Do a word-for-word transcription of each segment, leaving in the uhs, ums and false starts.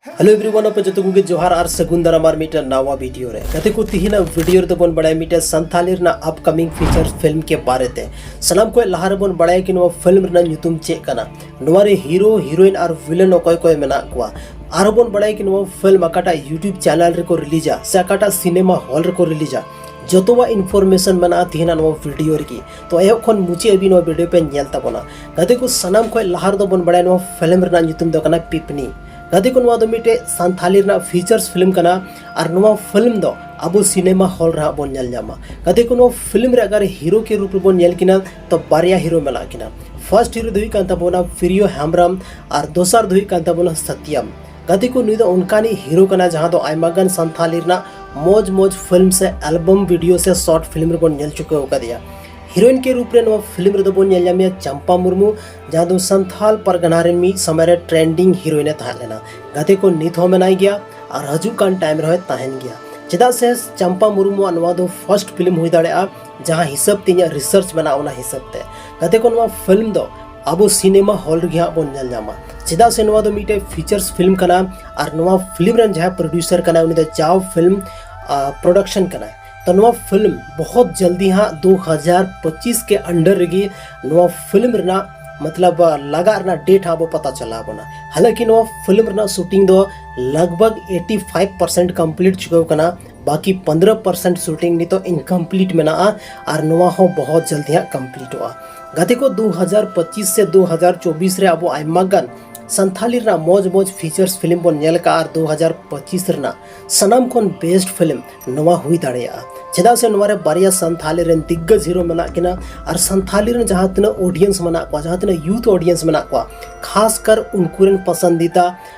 Hello everyone, ᱟᱯᱮ ᱡᱚᱛᱚ ᱠᱚᱜᱮ ᱡᱚᱦᱟᱨ ᱟᱨ ᱥᱟᱹᱜᱩᱱ ᱫᱟᱨᱟᱢ ᱟᱨ ᱢᱤᱫᱴᱮᱱ ᱱᱟᱣᱟ ᱵᱷᱤᱰᱤᱭᱳ ᱨᱮ᱾ ᱜᱟᱛᱮ ᱠᱚ, ᱛᱤᱦᱤᱧᱟᱜ ᱵᱷᱤᱰᱤᱭᱳ ᱨᱮᱫᱚ ᱵᱚᱱ ᱵᱟᱲᱟᱭᱟ ᱢᱤᱫᱴᱮᱱ ᱥᱟᱱᱛᱷᱟᱞᱤ ᱨᱮᱱᱟᱜ ᱟᱯᱠᱟᱢᱤᱝ ᱯᱷᱤᱪᱟᱨ ᱯᱷᱤᱞᱢ ᱠᱮ ᱵᱟᱨᱮ ᱛᱮ᱾ ᱥᱟᱱᱟᱢ ᱠᱷᱚᱱ ᱞᱟᱦᱟ ᱨᱮᱵᱚᱱ ᱵᱟᱲᱟᱭᱟ ᱠᱤ ᱱᱚᱣᱟ ᱯᱷᱤᱞᱢ ᱨᱮᱱᱟᱜ ᱧᱩᱛᱩᱢ ᱪᱮᱫ ᱠᱟᱱᱟ, ᱱᱚᱣᱟ ᱨᱮ ᱦᱤᱨᱳ, ᱦᱤᱨᱳᱭᱤᱱ ᱟᱨ ᱵᱷᱤᱞᱮᱱ ᱚᱠᱚᱭ ᱚᱠᱚᱭ ᱢᱮᱱᱟᱜ ᱠᱚᱣᱟ᱾ ᱟᱨᱦᱚᱸ ᱵᱚᱱ ᱵᱟᱲᱟᱭᱟ ᱠᱤ ᱱᱚᱣᱟ ᱯᱷᱤᱞᱢ ᱚᱠᱟᱴᱟᱜ YouTube ᱪᱮᱱᱮᱞ ᱨᱮᱠᱚ ᱨᱤᱞᱤᱡᱟ ᱥᱮ ᱚᱠᱟᱴᱟᱜ ᱥᱤᱱᱮᱢᱟ ᱦᱚᱞ ᱨᱮᱠᱚ ᱨᱤᱞᱤᱡᱟ᱾ ᱡᱚᱛᱚᱣᱟᱜ ᱤᱱᱯᱷᱚᱨᱢᱮᱥᱚᱱ ᱢᱮᱱᱟᱜᱼᱟ ᱛᱤᱦᱤᱧᱟᱜ ᱱᱚᱣᱟ ᱵᱷᱤᱰᱤᱭᱳ ᱨᱮᱜᱮ᱾ ᱛᱚ ᱮᱦᱚᱵ ᱠᱷᱚᱱ ᱢᱩᱪᱟᱹᱫ ᱦᱟᱹᱵᱤᱡ ᱱᱚᱣᱟ ᱵᱷᱤᱰᱤᱭᱳ ᱯᱮ ᱧᱮᱞ ᱛᱟᱵᱚᱱᱟ᱾ ᱜᱟᱛᱮ ᱠᱚ, ᱥᱟᱱᱟᱢ ᱠᱷᱚᱱ ᱞᱟᱦᱟ ᱨᱮᱫᱚ ᱵᱚᱱ ᱵᱟᱲᱟᱭᱟ ᱱᱚᱣᱟ ᱯᱷᱤᱞᱢ ᱨᱮᱱᱟᱜ ᱧᱩᱛᱩᱢ ᱫᱚ ᱠᱟᱱᱟ ᱯᱤᱯᱱᱤ᱾ ᱜᱟᱛᱮ ᱠᱚ, ᱱᱚᱣᱟ ᱫᱚ ᱢᱤᱫᱴᱮᱡ ᱥᱟᱱᱛᱷᱟᱞᱤ ᱨᱮᱱᱟᱜ ᱯᱷᱤᱪᱟᱨᱥ ᱯᱷᱤᱞᱢ ᱠᱟᱱᱟ ᱟᱨ ᱱᱚᱣᱟ ᱯᱷᱤᱞᱢ ᱫᱚ ᱟᱵᱚ ᱥᱤᱱᱮᱢᱟ ᱦᱚᱞ ᱨᱮ ᱦᱟᱸᱜ ᱵᱚᱱ ᱧᱮᱞ ᱧᱟᱢᱟ᱾ ᱜᱟᱛᱮ ᱠᱚ, ᱱᱚᱣᱟ ᱯᱷᱤᱞᱢ ᱨᱮ ᱟᱜᱟᱨ ᱦᱤᱨᱳ ᱠᱮ ᱨᱩᱯ ᱨᱮᱵᱚᱱ ᱧᱮᱞ ᱠᱤᱱᱟ ᱛᱚ ᱵᱟᱨᱭᱟ ᱦᱤᱨᱳ ᱢᱮᱱᱟᱜ ᱠᱤᱱᱟ᱾ ᱯᱷᱟᱨᱥᱴ ᱦᱤᱨᱳ ᱫᱚ ᱦᱩᱭᱩᱜ ᱠᱟᱱ ᱛᱟᱵᱚᱱᱟ ᱯᱨᱤᱭᱳ ᱦᱮᱢᱵᱨᱚᱢ ᱟᱨ ᱫᱚᱥᱟᱨ ᱫᱚ ᱦᱩᱭᱩᱜ ᱠᱟᱱ ᱛᱟᱵᱚᱱᱟ ᱥᱟᱛᱭᱟᱢ᱾ ᱜᱟᱛᱮ ᱠᱚ, ᱱᱩᱭ ᱫᱚ ᱚᱱᱠᱟᱱᱤᱡ ᱦᱤᱨᱳ ᱠᱟᱱᱟ ᱡᱟᱦᱟᱸ ᱫᱚ ᱟᱭᱢᱟ ᱜᱟᱱ ᱥᱟᱱᱛᱷᱟᱞᱤ ᱨᱮᱱᱟᱜ ᱢᱚᱡᱽ ᱢᱚᱡᱽ ᱯᱷᱤᱞᱢ ᱥᱮ ᱮᱞᱵᱟᱢ ᱵᱷᱤᱰᱤᱭᱳ ᱥᱮ ᱥᱚᱨᱴ ᱯᱷᱤᱞᱢ ᱨᱮᱵᱚᱱ ᱧᱮᱞ ᱪᱩᱠᱟᱹᱣ ᱟᱠᱟᱫᱮᱭᱟ᱾ ᱦᱤᱨᱳᱭᱤᱱ ᱠᱮ ᱨᱩᱯ ᱨᱮ ᱱᱚᱣᱟ ᱯᱷᱤᱞᱢ ᱨᱮᱫᱚ ᱵᱚᱱ ᱧᱮᱞ ᱧᱟᱢᱮᱭᱟ ᱪᱟᱢᱯᱟ ᱢᱩᱨᱢᱩ, ᱡᱟᱦᱟᱸ ᱫᱚ ᱥᱟᱱᱛᱷᱟᱞ ᱯᱟᱨᱜᱟᱱᱟ ᱨᱮᱱ ᱢᱤᱫ ᱥᱚᱢᱚᱭ ᱨᱮ ᱴᱨᱮᱱᱰᱤᱝ ᱦᱤᱨᱳᱭᱤᱱ ᱮ ᱛᱟᱦᱮᱸ ᱞᱮᱱᱟ᱾ ᱜᱟᱛᱮ ᱠᱚ, ᱱᱤᱛ ᱦᱚᱸ ᱢᱮᱱᱟᱭ ᱜᱮᱭᱟ ᱟᱨ ᱦᱤᱡᱩᱜ ᱠᱟᱱ ᱴᱟᱭᱤᱢ ᱨᱮᱦᱚᱸᱭ ᱛᱟᱦᱮᱱ ᱜᱮᱭᱟ᱾ ᱪᱮᱫᱟᱜ ᱥᱮ ᱪᱟᱢᱯᱟ ᱢᱩᱨᱢᱩᱣᱟᱜ ᱱᱚᱣᱟ ᱫᱚ ᱯᱷᱟᱨᱥᱴ ᱯᱷᱤᱞᱢ ᱦᱩᱭ ᱫᱟᱲᱮᱭᱟᱜᱼᱟ, ᱡᱟᱦᱟᱸ ᱦᱤᱥᱟᱹᱵ ᱛᱮ ᱤᱧᱟᱹᱜ ᱨᱤᱥᱟᱨᱪ ᱢᱮᱱᱟᱜᱼᱟ ᱚᱱᱟ ᱦᱤᱥᱟᱹᱵ ᱛᱮ᱾ ᱜᱟᱛᱮ ᱠᱚ, ᱱᱚᱣᱟ ᱯᱷᱤᱞᱢ ᱫᱚ ᱟᱵᱚ ᱥᱤᱱᱮᱢᱟ ᱦᱚᱞ ᱨᱮᱜᱮ ᱦᱟᱸᱜ ᱵᱚᱱ ᱧᱮᱞ ᱧᱟᱢᱟ, ᱪᱮᱫᱟᱜ ᱥᱮ ᱱᱚᱣᱟ ᱫᱚ ᱢᱤᱫᱴᱮᱡ ᱯᱷᱤᱪᱟᱨᱥ ᱯᱷᱤᱞᱢ ᱠᱟᱱᱟ ᱟᱨ ᱱᱚᱣᱟ ᱯᱷᱤᱞᱢ ᱨᱮᱱ ᱡᱟᱦᱟᱸᱭ ᱯᱨᱚᱰᱭᱩᱥᱟᱨ ᱠᱟᱱᱟᱭ ᱩᱱᱤ ᱫᱚ ᱡᱟᱣ ᱯᱷᱤᱞᱢ ᱯᱨᱚᱰᱟᱠᱥᱚᱱ ᱠᱟᱱᱟᱭ᱾ ᱛᱚ ᱱᱚᱣᱟ ᱯᱷᱤᱞᱢ ᱵᱚᱦᱚᱛ ᱡᱚᱞᱫᱤ ᱦᱟᱸᱜ ᱫᱩ ᱦᱟᱡᱟᱨ ᱯᱚᱸᱪᱤᱥ ᱠᱮ ᱟᱱᱰᱟᱨ ᱨᱮᱜᱮ ᱱᱚᱣᱟ ᱯᱷᱤᱞᱢ ᱨᱮᱱᱟᱜ ᱢᱚᱛᱞᱚᱵ ᱞᱟᱜᱟᱜ ᱨᱮᱱᱟᱜ ᱰᱮᱴ ᱦᱟᱸᱜ ᱟᱵᱚ ᱯᱟᱛᱟ ᱪᱟᱞᱟᱣ ᱵᱚᱱᱟ᱾ ᱦᱟᱞᱟᱸᱠᱤ ᱱᱚᱣᱟ ᱯᱷᱤᱞᱢ ᱨᱮᱱᱟᱜ ᱥᱩᱴᱤᱝ ᱫᱚ ᱞᱟᱜᱽ ᱵᱷᱟᱜᱽ ᱮᱭᱤᱴᱤ ᱯᱷᱟᱭᱤᱵᱷ ᱯᱟᱨᱥᱮᱱᱴ ᱠᱚᱢᱯᱞᱤᱴ ᱪᱩᱠᱟᱹᱣ ᱠᱟᱱᱟ, ᱵᱟᱠᱤ ᱯᱚᱱᱫᱽᱨᱚ ᱯᱟᱨᱥᱮᱱᱴ ᱥᱩᱴᱤᱝ ᱱᱤᱛᱚᱜ ᱤᱱᱠᱚᱢᱯᱞᱤᱴ ᱢᱮᱱᱟᱜᱼᱟ ᱟᱨ ᱱᱚᱣᱟ ᱦᱚᱸ ᱵᱚᱦᱚᱛ ᱡᱚᱞᱫᱤ ᱦᱟᱸᱜ ᱠᱚᱢᱯᱞᱤᱴᱚᱜᱼᱟ᱾ ᱜᱟᱛᱮ ᱠᱚ, ᱫᱩ ᱦᱟᱡᱟᱨ ᱯᱚᱸᱪᱤᱥ ᱥᱮ ᱫᱩ ᱦᱟᱡᱟᱨ ᱪᱚᱵᱵᱤᱥ ᱨᱮ ᱟᱵᱚ ᱟᱭᱢᱟ ᱜᱟᱱ ᱥᱟᱱᱛᱷᱟᱞᱤ ᱨᱮᱱᱟᱜ ᱢᱚᱡᱽ ᱢᱚᱡᱽ ᱯᱷᱤᱪᱟᱨᱥ ᱯᱷᱤᱞᱢ ᱵᱚᱱ ᱧᱮᱞ ᱟᱠᱟᱫᱼᱟ ᱟᱨ ᱫᱩ ᱦᱟᱡᱟᱨ ᱯᱚᱸᱪᱤᱥ ᱨᱮᱱᱟᱜ ᱥᱟᱱᱟᱢ ᱠᱷᱚᱱ ᱵᱮᱥᱴ ᱯᱷᱤᱞᱢ ᱱᱚᱣᱟ ᱦᱩᱭ ᱫᱟᱲᱮᱭᱟᱜᱼᱟ᱾ ᱪᱮᱫᱟᱜ ᱥᱮ ᱱᱚᱣᱟ ᱨᱮ ᱵᱟᱨᱭᱟ ᱥᱟᱱᱛᱷᱟᱞᱤ ᱨᱮᱱ ᱫᱤᱜᱽᱜᱚᱡᱽ ᱦᱤᱨᱳ ᱢᱮᱱᱟᱜ ᱠᱤᱱᱟ ᱟᱨ ᱥᱟᱱᱛᱷᱟᱞᱤ ᱨᱮᱱ ᱡᱟᱦᱟᱸ ᱛᱤᱱᱟᱹᱜ ᱚᱰᱤᱭᱮᱱᱥ ᱢᱮᱱᱟᱜ ᱠᱚᱣᱟ, ᱡᱟᱦᱟᱸ ᱛᱤᱱᱟᱹᱜ ᱭᱩᱛᱷ ᱚᱰᱤᱭᱮᱱᱥ ᱢᱮᱱᱟᱜ ᱠᱚᱣᱟ, ᱠᱷᱟᱥ ᱠᱟᱨ ᱩᱱᱠᱩ ᱨᱮᱱ ᱯᱟᱥᱟᱱᱫᱤᱫᱟ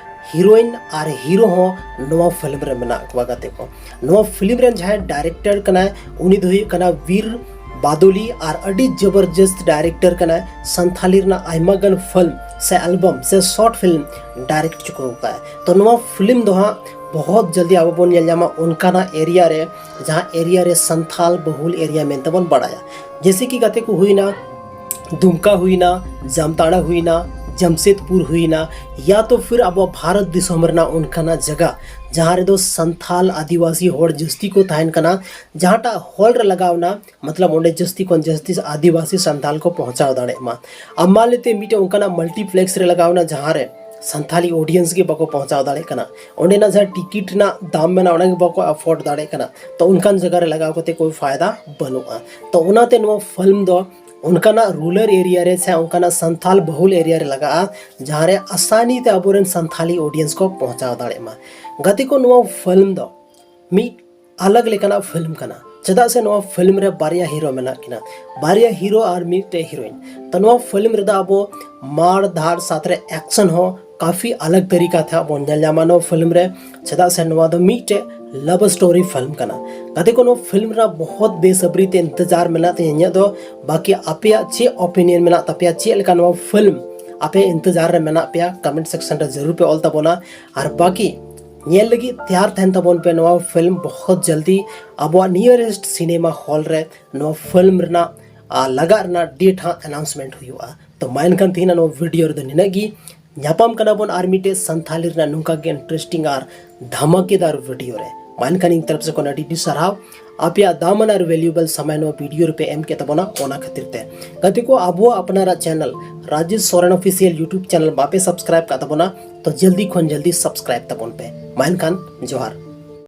ᱦᱤᱨᱳᱭᱤᱱ ᱟᱨ ᱦᱤᱨᱳ ᱦᱚᱸ ᱱᱚᱣᱟ ᱯᱷᱤᱞᱢ ᱨᱮ ᱢᱮᱱᱟᱜ ᱠᱚᱣᱟ᱾ ᱜᱟᱛᱮ ᱠᱚ, ᱱᱚᱣᱟ ᱯᱷᱤᱞᱢ ᱨᱮᱱ ᱡᱟᱦᱟᱸᱭ ᱰᱟᱭᱨᱮᱠᱴᱚᱨ ᱠᱟᱱᱟᱭ ᱩᱱᱤ ᱫᱚ ᱦᱩᱭᱩᱜ ᱠᱟᱱᱟ ᱵᱤᱨ ᱵᱟᱫᱚᱞᱤ ᱟᱨ ᱟᱹᱰᱤ ᱡᱚᱵᱚᱨᱡᱚᱥᱛ ᱰᱟᱭᱨᱮᱠᱴᱚᱨ ᱠᱟᱱᱟᱭ ᱥᱟᱱᱛᱷᱟᱞᱤ ᱨᱮᱱᱟᱜ ᱟᱭᱢᱟ ᱜᱟᱱ ᱯᱷᱤᱞᱢ ᱥᱮ ᱮᱞᱵᱟᱢ ᱥᱮ ᱥᱚᱨᱴ ᱯᱷᱤᱞᱢ ᱰᱟᱭᱨᱮᱠᱴ ᱪᱩᱠᱟᱹᱣ ᱟᱠᱟᱫ᱾ ᱛᱚ ᱱᱚᱣᱟ ᱯᱷᱤᱞᱢ ᱫᱚ ᱦᱟᱸᱜ ᱵᱚᱦᱚᱛ ᱡᱚᱞᱫᱤ ᱟᱵᱚ ᱵᱚᱱ ᱧᱮᱞ ᱧᱟᱢᱟ ᱚᱱᱠᱟᱱᱟᱜ ᱮᱨᱤᱭᱟ ᱨᱮ ᱡᱟᱦᱟᱸ ᱮᱨᱤᱭᱟ ᱨᱮ ᱥᱟᱱᱛᱷᱟᱞ ᱵᱚᱦᱩᱞ ᱮᱨᱤᱭᱟ ᱢᱮᱱᱛᱮ ᱵᱚᱱ ᱵᱟᱲᱟᱭᱟ᱾ ᱡᱮᱭᱥᱮ ᱠᱤ ᱜᱟᱛᱮ ᱠᱚ ᱦᱩᱭᱱᱟ ᱫᱩᱢᱠᱟ ᱦᱩᱭᱱᱟ, ᱡᱟᱢᱛᱟᱲᱟ ᱦᱩᱭᱱᱟ, ᱡᱟᱢᱥᱮᱫᱽᱯᱩᱨ ᱦᱩᱭᱱᱟ, ᱭᱟ ᱛᱚ ᱯᱷᱤᱨ ᱟᱵᱚ ᱵᱷᱟᱨᱚᱛ ᱫᱤᱥᱚᱢ ᱨᱮᱱᱟᱜ ᱚᱱᱠᱟᱱᱟᱜ ᱡᱟᱭᱜᱟ ᱡᱟᱦᱟᱸ ᱨᱮᱫᱚ ᱥᱟᱱᱛᱷᱟᱞ ᱟᱹᱫᱤᱵᱟᱹᱥᱤ ᱦᱚᱲ ᱡᱟᱹᱥᱛᱤ ᱠᱚ ᱛᱟᱦᱮᱱ ᱠᱟᱱᱟ, ᱡᱟᱦᱟᱸᱴᱟᱜ ᱦᱚᱞ ᱨᱮ ᱞᱟᱜᱟᱣ ᱮᱱᱟ, ᱢᱚᱛᱞᱚᱵ ᱚᱸᱰᱮ ᱡᱟᱹᱥᱛᱤ ᱠᱷᱚᱱ ᱡᱟᱹᱥᱛᱤ ᱟᱹᱫᱤᱵᱟᱹᱥᱤ ᱥᱟᱱᱛᱷᱟᱞ ᱠᱚ ᱯᱚᱦᱪᱟᱣ ᱫᱟᱲᱮᱭᱟᱜ ᱢᱟ᱾ ᱟᱢ ᱢᱟ ᱞᱟᱹᱭᱛᱮ ᱢᱤᱫᱴᱮᱱ ᱚᱱᱠᱟᱱᱟᱜ ᱢᱟᱞᱴᱤᱯᱞᱮᱠᱥ ᱨᱮ ᱞᱟᱜᱟᱣ ᱮᱱᱟ ᱡᱟᱦᱟᱸ ᱨᱮ ᱥᱟᱱᱛᱷᱟᱞᱤ ᱚᱰᱤᱭᱮᱱᱥ ᱜᱮ ᱵᱟᱠᱚ ᱯᱚᱦᱪᱟᱣ ᱫᱟᱲᱮᱭᱟᱜ ᱠᱟᱱᱟ, ᱚᱸᱰᱮᱱᱟᱜ ᱡᱟᱦᱟᱸ ᱴᱤᱠᱤᱴ ᱨᱮᱱᱟᱜ ᱫᱟᱢ ᱢᱮᱱᱟᱜᱼᱟ ᱚᱱᱟ ᱜᱮ ᱵᱟᱠᱚ ᱟᱯᱷᱳᱨᱰ ᱫᱟᱲᱮᱭᱟᱜ ᱠᱟᱱᱟ, ᱛᱚ ᱚᱱᱠᱟᱱ ᱡᱟᱭᱜᱟ ᱨᱮ ᱞᱟᱜᱟᱣ ᱠᱟᱛᱮ ᱠᱳᱭ ᱯᱷᱟᱭᱫᱟ ᱵᱟᱹᱱᱩᱜᱼᱟ᱾ ᱛᱚ ᱚᱱᱟᱛᱮ ᱱᱚᱣᱟ ᱯᱷᱤᱞᱢ ᱫᱚ ᱚᱱᱠᱟᱱᱟᱜ ᱨᱩᱨᱟᱞ ᱮᱨᱤᱭᱟ ᱨᱮ ᱥᱮ ᱚᱱᱠᱟᱱᱟᱜ ᱥᱟᱱᱛᱷᱟᱞ ᱵᱚᱦᱩᱞ ᱮᱨᱤᱭᱟ ᱨᱮ ᱞᱟᱜᱟᱜᱼᱟ, ᱡᱟᱦᱟᱸ ᱨᱮ ᱟᱥᱟᱱᱤ ᱛᱮ ᱟᱵᱚᱨᱮᱱ ᱥᱟᱱᱛᱷᱟᱞᱤ ᱚᱰᱤᱭᱮᱱᱥ ᱠᱚ ᱯᱚᱦᱪᱟᱣ ᱫᱟᱲᱮᱭᱟᱜ ᱢᱟ᱾ ᱜᱟᱛᱮ ᱠᱚ, ᱱᱚᱣᱟ ᱯᱷᱤᱞᱢ ᱫᱚ ᱢᱤᱫ ᱟᱞᱟᱜᱽ ᱞᱮᱠᱟᱱᱟᱜ ᱯᱷᱤᱞᱢ ᱠᱟᱱᱟ, ᱪᱮᱫᱟᱜ ᱥᱮ ᱱᱚᱣᱟ ᱯᱷᱤᱞᱢ ᱨᱮ ᱵᱟᱨᱭᱟ ᱦᱤᱨᱳ ᱢᱮᱱᱟᱜ ᱠᱤᱱᱟ, ᱵᱟᱨᱭᱟ ᱦᱤᱨᱳ ᱟᱨ ᱢᱤᱫᱴᱮᱡ ᱦᱤᱨᱳᱭᱤᱱ᱾ ᱛᱚ ᱱᱚᱣᱟ ᱯᱷᱤᱞᱢ ᱨᱮᱫᱚ ᱟᱵᱚ ᱢᱟᱨ ᱫᱷᱟᱲ ᱥᱟᱛ ᱨᱮ ᱮᱠᱥᱚᱱ ᱦᱚᱸ ᱠᱟᱯᱷᱤ ᱟᱞᱟᱜᱽ ᱛᱟᱹᱨᱤᱠᱟ ᱛᱮ ᱦᱟᱸᱜ ᱵᱚᱱ ᱧᱮᱞ ᱧᱟᱢᱟ ᱱᱚᱣᱟ ᱯᱷᱤᱞᱢ ᱨᱮ, ᱪᱮᱫᱟᱜ ᱥᱮ ᱱᱚᱣᱟ ᱫᱚ ᱢᱤᱫᱴᱮᱡ ᱞᱟᱵᱷ ᱥᱴᱳᱨᱤ ᱯᱷᱤᱞᱢ ᱠᱟᱱᱟ᱾ ᱜᱟᱛᱮ ᱠᱚ, ᱱᱚᱣᱟ ᱯᱷᱤᱞᱢ ᱨᱮᱱᱟᱜ ᱵᱚᱦᱚᱛ ᱵᱮᱥᱟᱵᱨᱤ ᱛᱮ ᱤᱱᱛᱮᱡᱟᱨ ᱢᱮᱱᱟᱜ ᱛᱤᱧᱟᱹ ᱤᱧᱟᱹᱜ ᱫᱚ᱾ ᱵᱟᱠᱤ ᱟᱯᱮᱭᱟᱜ ᱪᱮᱫ ᱚᱯᱤᱱᱤᱭᱚᱱ ᱢᱮᱱᱟᱜ ᱛᱟᱯᱮᱭᱟ, ᱪᱮᱫ ᱞᱮᱠᱟ ᱱᱚᱣᱟ ᱯᱷᱤᱞᱢ ᱟᱯᱮ ᱤᱱᱛᱮᱡᱟᱨ ᱨᱮ ᱢᱮᱱᱟᱜ ᱯᱮᱭᱟ, ᱠᱚᱢᱮᱱᱴ ᱥᱮᱠᱥᱚᱱ ᱨᱮ ᱡᱟᱹᱨᱩᱲ ᱯᱮ ᱚᱞ ᱛᱟᱵᱚᱱᱟ᱾ ᱟᱨ ᱵᱟᱠᱤ ᱧᱮᱞ ᱞᱟᱹᱜᱤᱫ ᱛᱮᱭᱟᱨ ᱛᱟᱦᱮᱱ ᱛᱟᱵᱚᱱ ᱯᱮ᱾ ᱱᱚᱣᱟ ᱯᱷᱤᱞᱢ ᱵᱚᱦᱚᱛ ᱡᱚᱞᱫᱤ ᱟᱵᱚᱣᱟᱜ ᱱᱤᱭᱟᱨᱮᱥᱴ ᱥᱤᱱᱮᱢᱟ ᱦᱚᱞ ᱨᱮ ᱱᱚᱣᱟ ᱯᱷᱤᱞᱢ ᱨᱮᱱᱟᱜ ᱟᱨ ᱞᱟᱜᱟᱜ ᱨᱮᱱᱟᱜ ᱰᱮᱴ ᱦᱟᱸᱜ ᱟᱱᱟᱣᱩᱱᱥᱢᱮᱱᱴ ᱦᱩᱭᱩᱜᱼᱟ᱾ ᱛᱚ ᱢᱟ ᱮᱱᱠᱷᱟᱱ ᱛᱮᱦᱮᱧ ᱱᱚᱣᱟ ᱵᱷᱤᱰᱤᱭᱳ ᱨᱮᱫᱚ ᱱᱤᱱᱟᱹᱜ ᱜᱮ᱾ ᱧᱟᱯᱟᱢ ᱠᱟᱱᱟ ᱵᱚᱱ ᱟᱨ ᱢᱤᱫᱴᱮᱡ ᱥᱟᱱᱛᱷᱟᱞᱤ ᱨᱮᱱᱟᱜ ᱱᱚᱝᱠᱟ ᱜᱮ ᱤᱱᱴᱟᱨᱮᱥᱴᱤᱝ ᱟᱨ ᱫᱷᱟᱢᱟᱠᱮᱫᱟᱨ ᱵᱷᱤᱰᱤᱭᱳ ᱨᱮ᱾ ᱢᱟ ᱮᱱᱠᱷᱟᱱ ᱤᱧ ᱛᱚᱨᱚᱯ ᱥᱮ ᱠᱷᱚᱱ ᱟᱹᱰᱤ ᱟᱹᱰᱤ ᱥᱟᱨᱦᱟᱣ ᱟᱯᱮᱭᱟᱜ ᱫᱟᱢᱟᱱ ᱟᱨ ᱵᱷᱮᱞᱩᱭᱮᱵᱚᱞ ᱥᱚᱢᱚᱭ ᱱᱚᱣᱟ ᱵᱷᱤᱰᱤᱭᱳ ᱨᱮᱯᱮ ᱮᱢ ᱠᱮᱫ ᱛᱟᱵᱚᱱᱟ, ᱚᱱᱟ ᱠᱷᱟᱹᱛᱤᱨ ᱛᱮ᱾ ᱜᱟᱛᱮ ᱠᱚ, ᱟᱵᱚᱣᱟᱜ ᱟᱯᱱᱟᱨᱟᱜ channel Rajesh Soren official YouTube channel ᱵᱟᱯᱮ ᱥᱟᱵᱥᱠᱨᱟᱭᱤᱵ ᱠᱟᱜ ᱛᱟᱵᱚᱱᱟ, ᱛᱚ ᱡᱚᱞᱫᱤ ᱠᱷᱚᱱ ᱡᱚᱞᱫᱤ ᱥᱟᱵᱥᱠᱨᱟᱭᱤᱵ ᱛᱟᱵᱚᱱ ᱯᱮ᱾ ᱢᱟ ᱮᱱᱠᱷᱟᱱ ᱡᱚᱦᱟᱨ᱾